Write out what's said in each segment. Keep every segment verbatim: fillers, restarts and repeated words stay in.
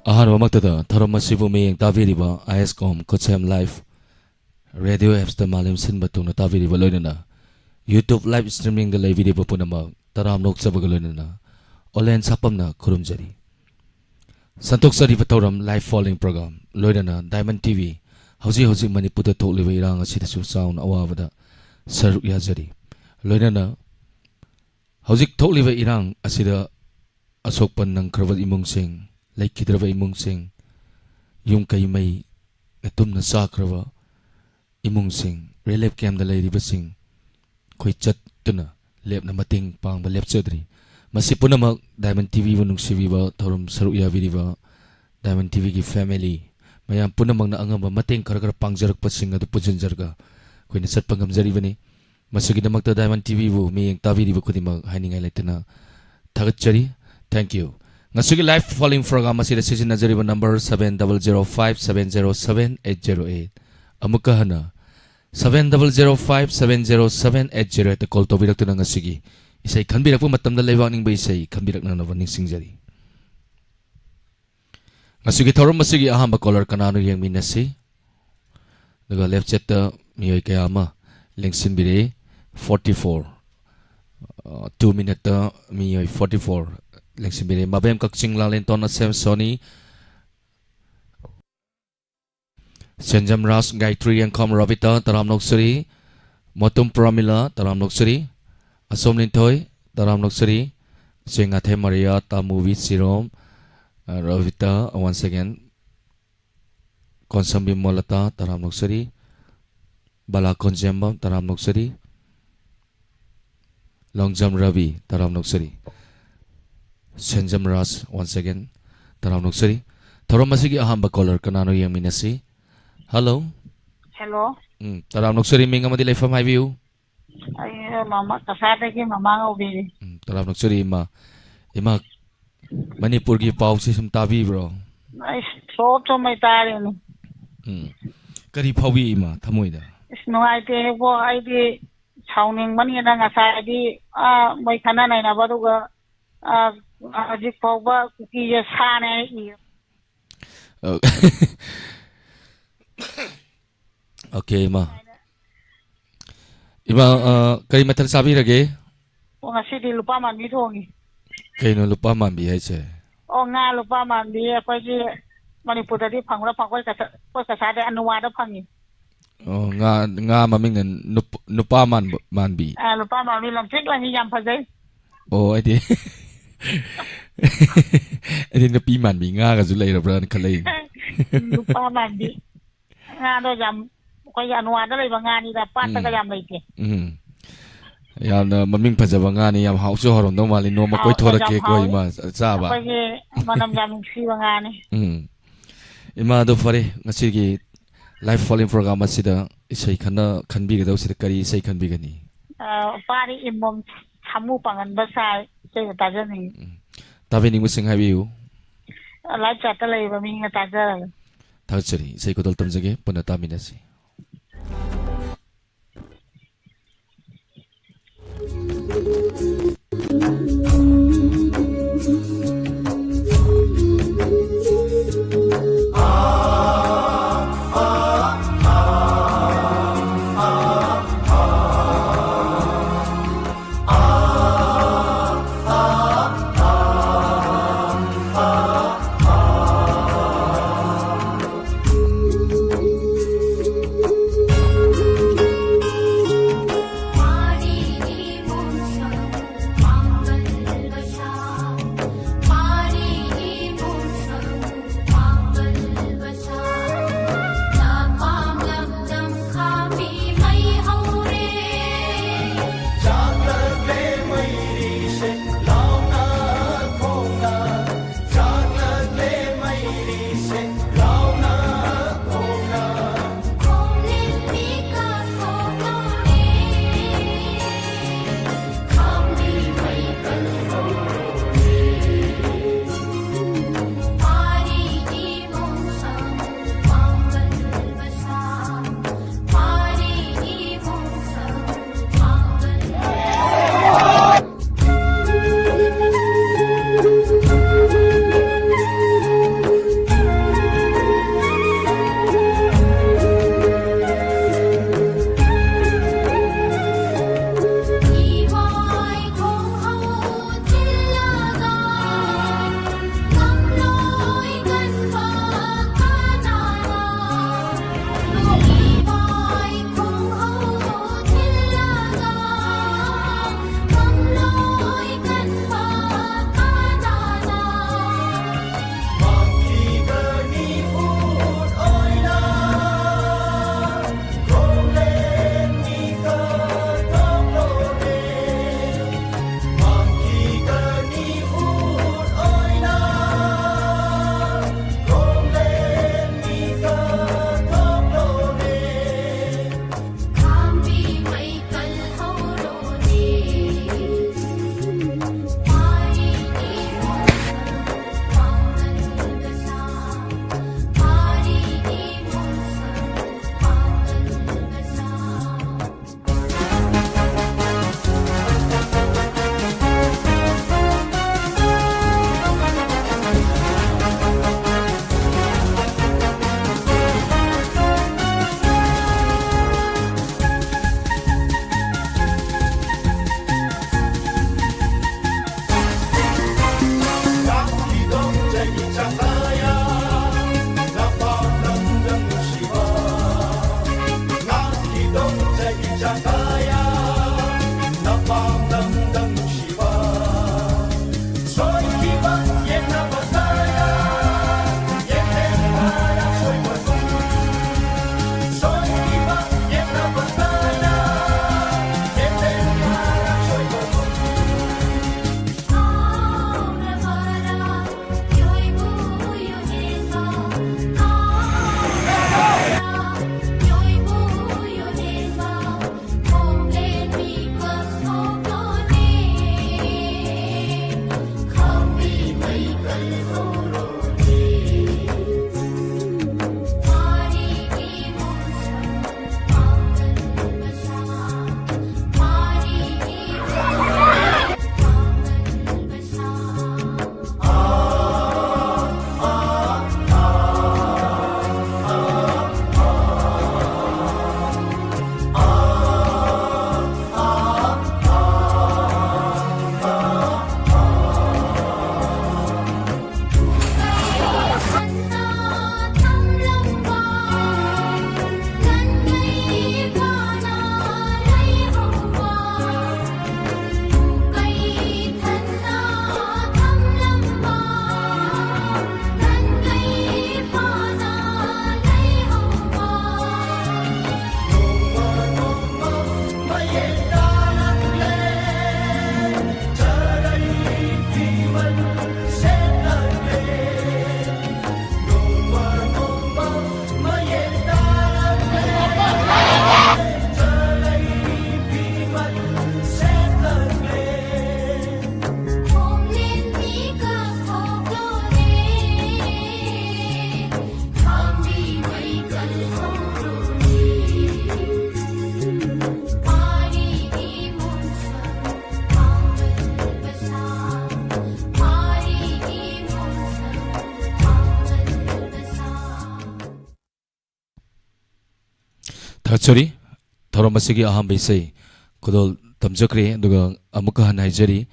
ꯑꯍꯥꯟꯕꯃꯛꯇꯗ ꯊꯧꯔꯝ ꯑꯁꯤꯕꯨ ꯃꯤꯠꯌꯦꯡ ꯇꯥꯕꯤꯔꯤꯕ ꯑꯥꯏ ꯑꯦꯁ ꯀꯣꯝ ꯈꯨꯠꯁꯦꯝ ꯂꯥꯏꯐ ꯔꯦꯗꯤꯑꯣ ꯑꯦꯞꯁꯇ ꯃꯥꯂꯦꯝ ꯁꯤꯟꯕ ꯊꯨꯡꯅ ꯇꯥꯕꯤꯔꯤꯕ, ꯂꯣꯏꯅꯅ YouTube ꯂꯥꯏꯚ ꯁ꯭ꯇ꯭ꯔꯤꯃꯤꯡꯗ ꯂꯩꯕꯤꯔꯤꯕ ꯄꯨꯝꯅꯃꯛ ꯇꯔꯥꯝꯅ ꯑꯣꯛꯆꯕꯒ ꯂꯣꯏꯅꯅ ꯑꯣꯂꯦꯟ ꯁꯥꯄꯝꯅ ꯈꯨꯔꯨꯝꯖꯔꯤ꯫ ꯁꯟꯗꯣꯛꯆꯔꯤꯕ ꯊꯧꯔꯝ ꯂꯥꯏꯐ ꯐꯣꯂꯣꯋꯤꯡ ꯄ꯭ꯔꯣꯒ꯭ꯔꯥꯝ, ꯂꯣꯏꯅꯅ ꯗꯥꯏꯃꯟ ꯇꯤ ꯚꯤ ꯍꯧꯖꯤꯛ ꯍꯧꯖꯤꯛ ꯃꯅꯤꯄꯨꯔꯗ ꯊꯣꯛꯂꯤꯕ ꯏꯔꯥꯡ ꯑꯁꯤꯗꯁꯨ ꯆꯥꯎꯅ ꯑꯋꯥꯕꯗ ꯁꯔꯨꯛ ꯌꯥꯖꯔꯤ꯫ ꯂꯣꯏꯅꯅ ꯍꯧꯖꯤꯛ ꯊꯣꯛꯂꯤꯕ ꯏꯔꯥꯡ ꯑꯁꯤꯗ ꯑꯁꯣꯛꯄ ꯅꯪꯈ꯭ꯔꯕ ꯏꯃꯨꯡꯁꯤꯡ, ꯂꯩꯈꯤꯗ꯭ꯔꯕ ꯏꯃꯨꯡꯁꯤꯡ, ꯌꯨꯝ ꯀꯩ ꯃꯩ ꯇꯨꯝꯅ ꯆꯥꯈ꯭ꯔꯕ ꯏꯃꯨꯡꯁꯤꯡ, ꯔꯤꯂꯤꯐ ꯀꯦꯝꯞꯇ ꯂꯩꯔꯤꯕꯁꯤꯡ, ꯑꯩꯈꯣꯏ ꯆꯠꯇꯨꯅ ꯂꯦꯞꯅ ꯃꯇꯦꯡ ꯄꯥꯡꯕ ꯂꯦꯞꯆꯗ꯭ꯔꯤ꯫ ꯃꯁꯤ ꯄꯨꯝꯅꯃꯛ ꯗꯥꯏꯃꯟ ꯇꯤ ꯚꯤꯕꯨ ꯅꯨꯡꯁꯤꯕꯤꯕ, ꯊꯧꯔꯝ ꯁꯔꯨꯛ ꯌꯥꯕꯤꯔꯤꯕ ꯗꯥꯏꯃꯟ ꯇꯤ ꯚꯤꯒꯤ ꯐꯦꯃꯤꯂꯤ ꯃꯌꯥꯝ ꯄꯨꯝꯅꯃꯛꯅ ꯑꯉꯝꯕ ꯃꯇꯦꯡ ꯈꯔ ꯈꯔ ꯄꯥꯡꯖꯔꯛꯄꯁꯤꯡ ꯑꯗꯨ ꯄꯨꯟꯁꯤꯟꯖꯔꯒ ꯑꯩꯈꯣꯏꯅ ꯆꯠꯄ ꯉꯝꯖꯔꯤꯕꯅꯤ꯫ ꯃꯁꯤꯒꯤꯗꯃꯛꯇ ꯗꯥꯏꯃꯟ ꯇꯤ ꯚꯤꯕꯨ ꯃꯤꯠꯌꯦꯡ ꯇꯥꯕꯤꯔꯤꯕ ꯈꯨꯗꯤꯡꯃꯛ ꯍꯥꯏꯅꯤꯡꯉꯥꯏ ꯂꯩꯇꯅ ꯊꯥꯒꯠꯆꯔꯤ꯫ Thank you꯫ ꯉꯁꯤꯒꯤ ꯂꯥꯏꯐ ꯐꯣꯂꯣꯋꯤꯡ ꯄ꯭ꯔꯣꯒ꯭ꯔꯥꯝ ꯑꯁꯤꯗ ꯁꯤꯖꯤꯟꯅꯖꯔꯤꯕ number seven double zero five seven zero seven eight zero eight꯫ ꯑꯃꯨꯛꯀ ꯍꯟꯅ, seven double zero five seven zero seven eight zero eight call ꯇꯧꯕꯤꯔꯛꯇꯨꯅ ꯉꯁꯤꯒꯤ ꯏꯁꯩ ꯈꯟꯕꯤꯔꯛꯄ ꯃꯇꯝꯗ ꯂꯩꯕꯥꯛ ꯅꯤꯡꯕ ꯏꯁꯩ ꯈꯟꯕꯤꯔꯛꯅꯅꯕ ꯅꯤꯡꯁꯤꯡꯖꯔꯤ꯫ ꯉꯁꯤꯒꯤ ꯊꯧꯔꯝ ꯑꯁꯤꯒꯤ ꯑꯍꯥꯟꯕ ꯀꯣꯂꯔ ꯀꯅꯥꯅꯣ ꯌꯦꯡꯃꯤꯟꯅꯁꯤ꯫ ꯑꯗꯨꯒ ꯂꯦꯐ ꯆꯦꯠꯇ ꯃꯤꯑꯣꯏ ꯀꯌꯥ ꯑꯃ ꯂꯦꯡꯁꯤꯟꯕꯤꯔꯛꯏ꯫ Forty four, ꯇꯨ ꯃꯤꯅꯠꯇ ꯃꯤꯑꯣꯏ forty four ꯂꯦꯡꯁꯤꯟꯕꯤꯔꯛꯏ꯫ ꯃꯕꯦꯝ ꯀꯛꯆꯤꯡ, ꯂꯥꯡꯂꯦꯟꯇꯣꯟ, ꯑꯁꯦꯝ ꯁꯣꯅꯤ, ꯁꯦꯟꯖꯝ ꯔꯥꯖ, ꯒꯥꯌꯇ꯭ꯔꯤ ꯌꯦꯡꯈꯣꯝ, ꯔꯣꯕꯤꯇꯥ, ꯇꯔꯥꯝꯅ ꯑꯣꯛꯆꯔꯤ꯫ ꯃꯣꯇꯨꯝ ꯄ꯭ꯔꯃꯤꯂꯥ, ꯇꯔꯥꯝꯅ ꯑꯣꯛꯆꯔꯤ꯫ ꯑꯁꯣꯝ ꯂꯤꯟꯊꯣꯏ, ꯇꯔꯥꯝꯅ ꯑꯣꯛꯆꯔꯤ꯫ ꯆꯦꯡꯉꯥꯊꯦꯝ ꯃꯔꯤꯌꯥ, ꯇꯥꯃꯨꯕꯤ ꯁꯤꯔꯣꯝ, ꯑ, ꯔꯣꯕꯤꯇꯥ, once again꯫ ꯀꯣꯟꯁꯝꯕꯤ ꯃꯣꯂꯇꯥ, ꯇꯔꯥꯝꯅ ꯑꯣꯛꯆꯔꯤ꯫ ꯕꯂꯥ ꯀꯣꯟꯖꯦꯝꯕꯝ, ꯇꯔꯥꯝꯅ ꯑꯣꯛꯆꯔꯤ꯫ ꯂꯣꯡꯖꯝ ꯔꯕꯤ, ꯇꯔꯥꯝꯅ ꯑꯣꯛꯆꯔꯤ꯫ ꯁꯦꯟꯖꯝ ꯔꯥꯖ, once again, ꯇꯔꯥꯝꯅ ꯑꯣꯛꯆꯔꯤ꯫ ꯊꯧꯔꯝ ꯑꯁꯤꯒꯤ ꯑꯍꯥꯟꯕ ꯀꯣꯂꯔ ꯀꯅꯥꯅꯣ ꯌꯦꯡꯃꯤꯟꯅꯁꯤ꯫ ꯍꯜꯂꯣ꯫ ꯍꯦꯜꯂꯣ꯫ ꯎꯝ, ꯇꯔꯥꯝꯅ ꯑꯣꯛꯆꯔꯤ, ꯃꯤꯡ ꯑꯃꯗꯤ ꯂꯩꯐꯝ ꯍꯥꯏꯕꯤꯌꯨ꯫ ꯑꯩ ꯃꯃꯥ, ꯀꯁꯥꯔꯗꯒꯤ ꯃꯃꯥ ꯉꯧꯕꯤꯔꯤ꯫ ꯎꯝ, ꯇꯔꯥꯝꯅ ꯑꯣꯛꯆꯔꯤ, ꯏꯃꯥ꯫ ꯏꯃꯥ, ꯃꯅꯤꯄꯨꯔꯒꯤ ꯄꯥꯎꯁꯤ ꯁꯨꯝ ꯇꯥꯕꯤꯕ꯭ꯔꯣ? ꯑꯩ ꯁꯣꯞ ꯁꯨꯝ ꯑꯩ ꯇꯥꯔꯤꯅꯤ꯫ ꯎꯝ꯫ ꯀꯔꯤ ꯐꯥꯎꯕꯤ, ꯏꯃꯥ, ꯊꯃꯣꯏꯗ? ꯑꯁ, ꯅꯨꯡꯉꯥꯏꯇꯦ ꯏꯕꯣ, ꯑꯩꯗꯤ ꯁꯥꯎꯅꯤꯡꯕꯅꯤꯅ ꯉꯁꯥꯏꯗꯤ, ꯑꯥ, ꯃꯣꯏ ꯈꯟꯅ ꯅꯩꯅꯕ, ꯑꯗꯨꯒ, ꯑꯥ, ꯍꯧꯖꯤꯛ ꯐꯥꯎꯕ ꯀꯨꯀꯤꯁꯦ ꯁꯥꯅꯦ ꯍꯥꯏ ꯏ-, ꯑꯣ꯫ ꯑꯣꯀꯦ, ꯏꯃꯥ꯫ ꯏꯃꯥ, ꯑ, ꯀꯔꯤ ꯃꯊꯦꯜ ꯆꯥꯕꯤꯔꯒꯦ? ꯑꯣ, ꯉꯁꯤꯗꯤ ꯂꯨꯄꯥ ꯃꯥꯟꯕꯤ ꯊꯣꯡꯉꯤ꯫ ꯀꯩꯅꯣ ꯂꯨꯄꯥ ꯃꯥꯟꯕꯤ ꯍꯥꯏꯁꯦ? ꯑꯣ, ꯉꯥ ꯂꯨꯄꯥ ꯃꯥꯟꯕꯤ ꯑꯩꯈꯣꯏꯒꯤ ꯃꯅꯤꯄꯨꯔꯗꯗꯤ ꯐꯪꯕ꯭ꯔꯥ ꯐꯪꯉꯣꯏ, ꯀꯩꯁꯥ-, ꯑꯩꯈꯣꯏ ꯀꯩꯁꯥꯗ ꯑꯅꯨꯋꯥꯗ ꯐꯪꯉꯤ꯫ ꯑꯣ, ꯉꯥ, ꯉꯥ ꯃꯃꯤꯡꯅ ꯅꯨꯞ-, ꯅꯨꯄꯥ ꯃꯥꯟꯕ, ꯃꯥꯟꯕꯤ꯫ ꯑ, ꯂꯨꯄꯥ ꯃꯥꯟꯕꯤ ꯂꯪꯇ꯭ꯔꯤꯛ ꯂꯪꯉꯤ, ꯌꯥꯝ ꯐꯖꯩ꯫ ꯑꯣ, ꯑꯩꯗꯤ, ꯑꯩꯗꯤ ꯅꯨꯄꯤ ꯃꯥꯟꯕꯤ ꯉꯥꯒꯁꯨ ꯂꯩꯔꯕ꯭ꯔꯥꯅ ꯈꯜꯂꯛꯏꯅꯦ꯫ ꯅꯨꯄꯥ ꯃꯥꯟꯕꯤ꯫ ꯉꯥꯗꯣ ꯌꯥꯝ, ꯑꯩꯈꯣꯏꯒꯤ ꯑꯅꯨꯋꯥꯗ ꯂꯩꯕ ꯉꯥꯅꯤꯗ, ꯄꯥꯠꯇꯒ ꯎꯝ꯫ ꯌꯥꯝ ꯂꯩꯇꯦ꯫ ꯎꯝ꯫ ꯌꯥꯝꯅ ꯃꯃꯤꯡ ꯐꯖꯕ ꯉꯥꯅꯤ, ꯌꯥꯝ ꯍꯥꯎꯁꯨ ꯍꯥꯎꯔꯝꯗꯧ ꯃꯥꯜꯂꯤ꯫ ꯅꯣꯡꯃ ꯍꯥꯎ-, ꯀꯣꯏꯊꯣꯔꯛꯀꯦ ꯌꯥꯝ ꯑꯩꯈꯣꯏ ꯍꯥꯎꯋꯤ꯫ ꯏꯃꯥ ꯆꯥꯕ꯫ ꯑꯩꯈꯣꯏꯒꯤ ꯃꯅꯝ ꯌꯥꯝ ꯅꯨꯡꯁꯤꯕ ꯉꯥꯅꯤ꯫ ꯎꯝ꯫ ꯏꯃꯥ, ꯑꯗꯣ ꯐꯔꯦ, ꯉꯁꯤꯒꯤ Live Phone-In program ꯑꯁꯤꯗ ꯏꯁꯩ ꯈꯟꯅ ꯈꯟꯕꯤꯒꯗꯧꯁꯤꯗ ꯀꯔꯤ ꯏꯁꯩ ꯈꯟꯕꯤꯒꯅꯤ? ꯑ, ꯄꯥꯔꯤ ꯏꯃꯣꯝ ꯁꯥꯃꯨ ꯄꯥꯡꯍꯟꯕ ꯁꯥꯏ ꯏꯁꯩꯗꯣ ꯇꯥꯖꯅꯤꯡꯉꯤ꯫ ꯎꯝ꯫ ꯇꯥꯕꯤꯅꯤꯡꯕꯁꯤꯡ ꯍꯥꯏꯕꯤꯌꯨ꯫ ꯑ, live chat-ꯇ ꯂꯩꯔꯤꯕ ꯃꯤꯅ ꯇꯥꯖꯔꯒꯦ꯫ ꯊꯥꯒꯠꯆꯔꯤ꯫ ꯏꯁꯩ ꯈꯨꯗꯣꯜ ꯇꯝꯖꯒꯦ꯫ ꯄꯨꯟꯅ ꯇꯥꯃꯤꯟꯅꯁꯤ꯫ ꯑ, ꯁꯣꯔꯤ, ꯊꯧꯔꯝ ꯑꯁꯤꯒꯤ ꯑꯍꯥꯟꯕ ꯏꯁꯩ ꯈꯨꯗꯣꯜ ꯇꯝꯖꯈ꯭ꯔꯦ꯫ ꯑꯗꯨꯒ ꯑꯃꯨꯛꯀ ꯍꯟꯅ ꯍꯥꯏꯖꯔꯤ,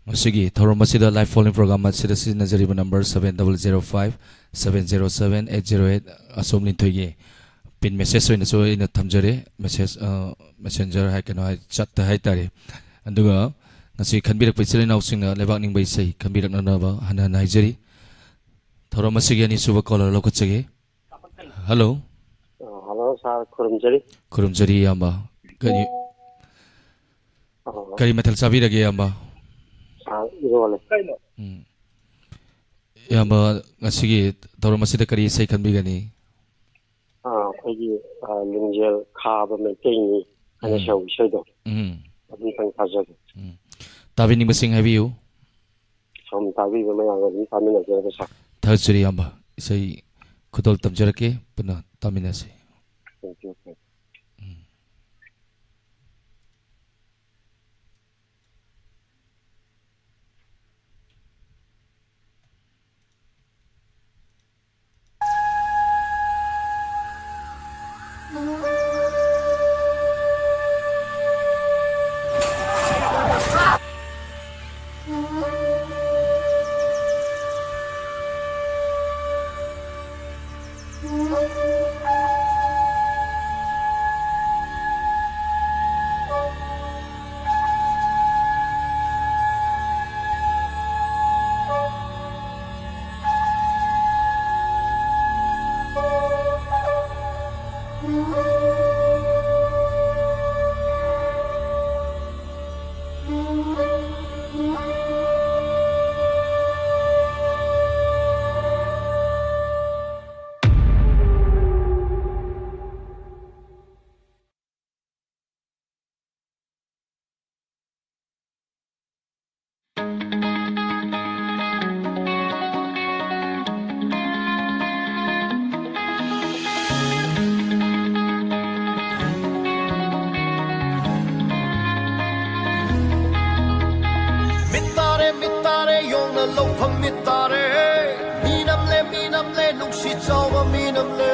ꯃꯁꯤꯒꯤ ꯊꯧꯔꯝ ꯑꯁꯤꯗ live phone-in program ꯑꯁꯤꯗ ꯁꯤꯖꯤꯟꯅꯖꯔꯤꯕ number seven double zero five seven zero seven eight zero eight, ꯑꯁꯣꯝ ꯂꯤꯟꯊꯣꯏꯒꯤ pin message ꯑꯣꯏꯅꯁꯨ ꯑꯩꯅ ꯊꯝꯖꯔꯦ꯫ Message, ꯑ, messenger ꯍꯥꯏ, ꯀꯩꯅꯣ ꯍꯥꯏ, chat-ꯇ ꯍꯥꯏꯇꯥꯔꯦ꯫ ꯑꯗꯨꯒ ꯉꯁꯤ ꯈꯟꯕꯤꯔꯛꯄ ꯏꯆꯤꯜ ꯏꯅꯥꯎꯁꯤꯡꯅ ꯂꯩꯕꯥꯛ ꯅꯤꯡꯕ ꯏꯁꯩ ꯈꯟꯕꯤꯔꯛꯅꯅꯕ ꯍꯟꯅ ꯍꯟꯅ ꯍꯥꯏꯖꯔꯤ꯫ ꯊꯧꯔꯝ ꯑꯁꯤꯒꯤ ꯑꯅꯤꯁꯨꯕ caller ꯂꯧꯈꯠꯆꯒꯦ꯫ Hello꯫ ꯑ, hello sir, ꯈꯨꯔꯨꯝꯖꯔꯤ꯫ ꯈꯨꯔꯨꯝꯖꯔꯤ, ꯏꯌꯥꯝꯕ꯫ ꯀꯔꯤ, ꯑ, ꯀꯔꯤ ꯃꯊꯦꯜ ꯆꯥꯕꯤꯔꯒꯦ, ꯏꯌꯥꯝꯕ? Sir, ꯏꯔꯣꯜꯂꯦ꯫ ꯎꯝ꯫ ꯏꯌꯥꯝꯕ, ꯉꯁꯤꯒꯤ ꯊꯧꯔꯝ ꯑꯁꯤꯗ ꯀꯔꯤ ꯏꯁꯩ ꯈꯟꯕꯤꯒꯅꯤ? ꯑ, ꯑꯩꯈꯣꯏꯒꯤ, ꯑ, ꯂꯤꯡꯖꯦꯜ ꯈꯥꯕ ꯃꯩꯇꯩꯅꯤ ꯍꯥꯏꯅ ꯎꯝ꯫ ꯁꯦꯝꯕ ꯏꯁꯩꯗꯣ, ꯎꯝ꯫ ꯑꯗꯨꯝꯇꯪ ꯊꯥꯖꯒꯦ꯫ ꯎꯝ꯫ ꯇꯥꯕꯤꯅꯤꯡꯕꯁꯤꯡ ꯍꯥꯏꯕꯤꯌꯨ꯫ ꯁꯣꯝ ꯇꯥꯕꯤꯕ ꯃꯌꯥꯝꯒ ꯑꯗꯨꯝ ꯇꯥꯃꯤꯟꯅꯖꯔꯒꯦ, sir꯫ ꯊꯥꯒꯠꯆꯔꯤ, ꯏꯌꯥꯝꯕ꯫ ꯏꯁꯩ ꯈꯨꯗꯣꯜ ꯇꯝꯖꯔꯛꯀꯦ, ꯄꯨꯟꯅ ꯇꯥꯃꯤꯟꯅꯁꯤ꯫ Thank you, sir꯫ ꯎꯝ꯫ ꯃꯤꯠ ꯇꯥꯔꯦ, ꯃꯤꯠ ꯇꯥꯔꯦ, ꯌꯣꯡꯅ ꯂꯧꯐꯝ ꯃꯤꯠ ꯇꯥꯔꯦ꯫ ꯃꯤꯅꯝꯂꯦ, ꯃꯤꯅꯝꯂꯦ, ꯅꯨꯡꯁꯤꯠ ꯆꯥꯎꯕ ꯃꯤꯅꯝꯂꯦ꯫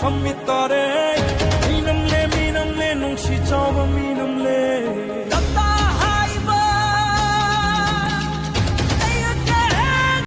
ꯐꯝꯃꯤ ꯇꯥꯔꯦ꯫